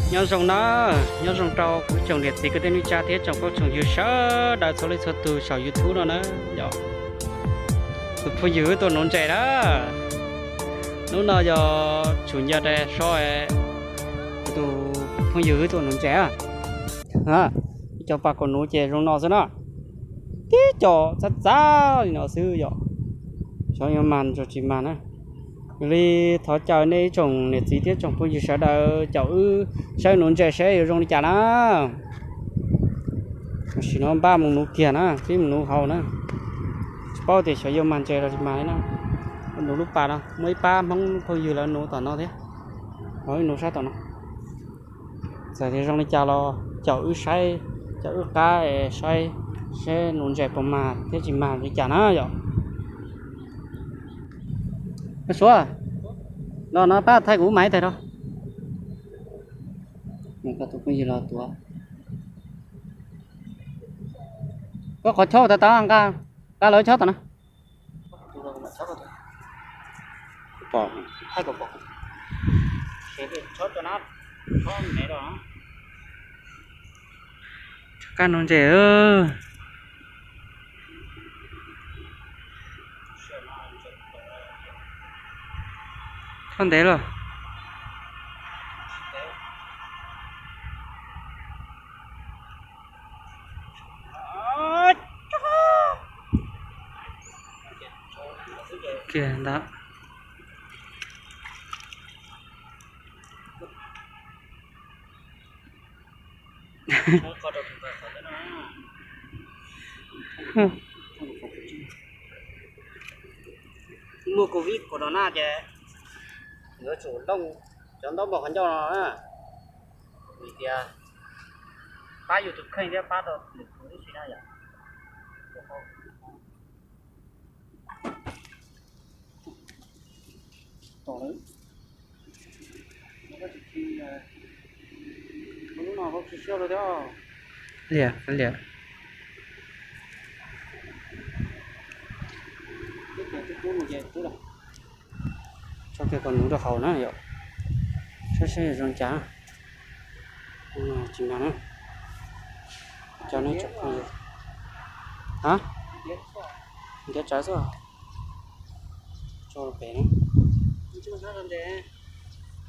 Nyob zoo na, nyob zoo rau kuv tsoom niam txiv kwv tij neej tsa thiab tsoom phooj tsoom ywg sawv daws txhua leej txhua tus saum YouTube no na. Yog tus phooj ywg wb tua nuv ntses na, hnub no yog tsum nco rau so tus phooj ywg wb tua nuv ntses. Ib co pas kaus nuv ces zoo no xwb na, tib co txav txav li no xwb yom. Xyov yuav mag tsis mag na. Yog li thov caw nej ib tsoom niam txiv thiab tsoom phooj ywg sawv daws caum wb saib nuv ntses saib yuav zoo li cas na. Tam sim no npaj mus nuv kiag na, pib mus nuv haus na. Tsis paub tias xyov yuav mag ntses los tsis mag li na. Nuv lub pas no muaj ib pab Hmoob phooj ywg lawv nuv tom no thiab, ho wb nuv sab tom no. Txawm tias zoo li cas los caum wb saib, caum wb qab saib seb nuv ntses puas mag thiab tsis mag li cas na yom. Suav, los no pab thaij kuv mas ib teg rau. Koj tus phooj ywg los tuav. Koj qhov chob tas tas nqa, nqa lawv chob tom no. Pom, thaij kom pom. Kab nuv ntses. Chob ntev los. Kiag ntawd. Muaj covid kaum no na ces yuav tsum looj cov ntaub npog qhov ncauj no na, vim tias pab yus tus kheej thiab pab rau lwm tus tib si na yom. Liam, liam. Tso kiag kaus nuv rau hauv na yom. Saib seb zoo cas. Tsis mag na. Cov no tsoom phooj ywg, a, ntiav tsawv xwb. Tso pem na.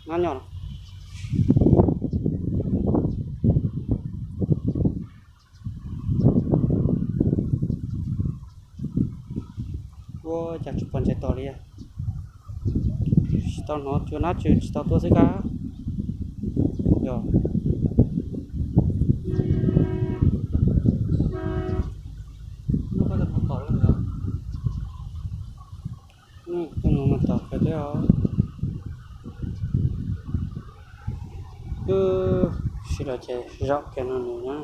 Nab nyob no. Ua cas tsis pom ntses tos li. Tsis tau hnov cua nab tsw tsis tau tuaj xwb kab. Yog, tus no mas tom kawg thiab os. Wb sib los ces zaum kiag no nws na.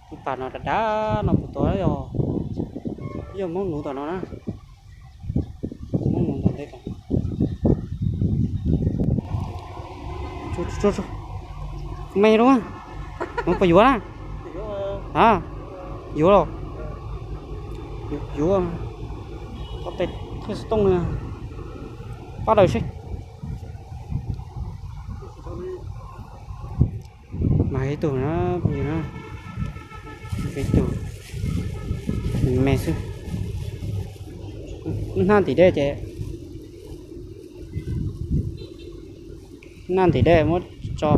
Lub pas no dav dav no puas tau yog, yog Hmoob nuv tom no na. Hmoob nuv tom ntej tom. Me lub, no puas yuav na? A, yuav los. Yuav, yuav. Ob peb tug xov tooj na, pab daws seb. Mas ib tug na, phooj ywg na, ib tug me xwb. Hnab ntim dej ces, hnab ntim dej muab tso,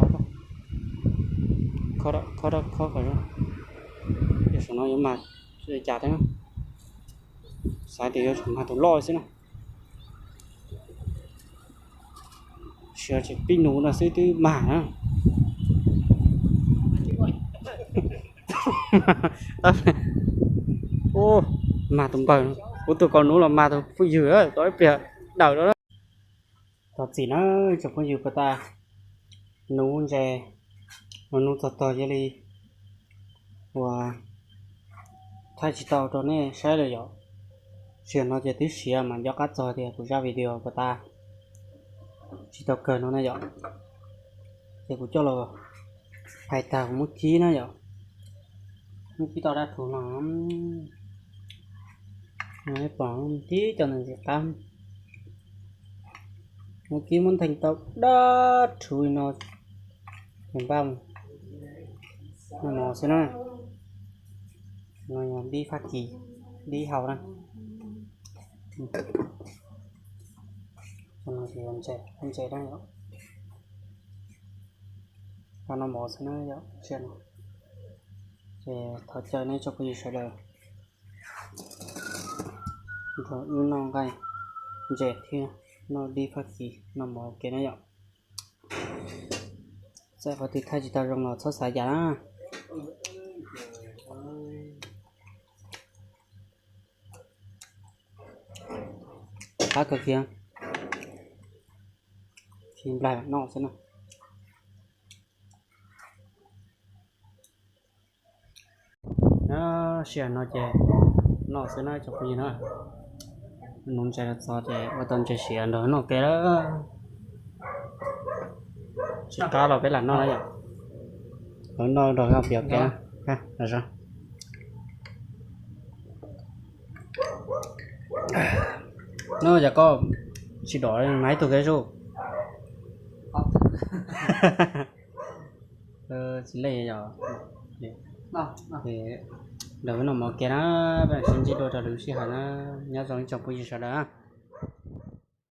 kho, kho kom zoo. Yog saum no yuav mas li cas thiab, xav tias yuav tsum mag tus loj xwb na. Siav tsis pib nuv no xwb twb mag na. Mag tus npawg, kuv tus kaus nuv los mag tus phooj ywg tau ib pliag daws lawm. Thov txim na tsoom phooj ywg puas tas, nuv ntses, nuv txog tog cia li ua thaij tsis tau rau nej saib lawm yom. Tsis yog no ces twb siav mas nco qab txog tias kuv zaj video puas tas tsis tau kawg no na yom. Ces kuv coj los phais tag kuv muab kib na yom. Muab kib tau dab tug no, pom tib co ntawm ntsis qab. Mus kib muab ntheej tau dab rhuv li no, ces npaj mus noj mov xwb na. No yog dib Fab Kis, dib hau na. Ntses na yom. Noj mov xwb na yom. Ces thov caw nej tsoom phooj ywg sawv daws nrog wb noj nqaij ntses thiab noj dib Fab Kis noj mov ua ke na yom. Txawm qhov twg thaij tsis tau zoo los txhob xav cas na. Qab kawg kiag. Tsis nplaig noj xwb na. Sij hawm no ces noj xwb na tsoom phooj ywg na. Nuv ntses los txog ces ua tau ntses siav nrog noj ke lawm. Tsis qab los peb lam noj na yom. Lawv noj nrog piav ke na. No yog koj tsis dom mas ib tug ke zuj. Tsis leej yog. Nrog wb noj mov ke na, peb mam sib ntsib dua rau lwm sij hawm na. Nyob zoo ib tsoom phooj ywg sawv daws.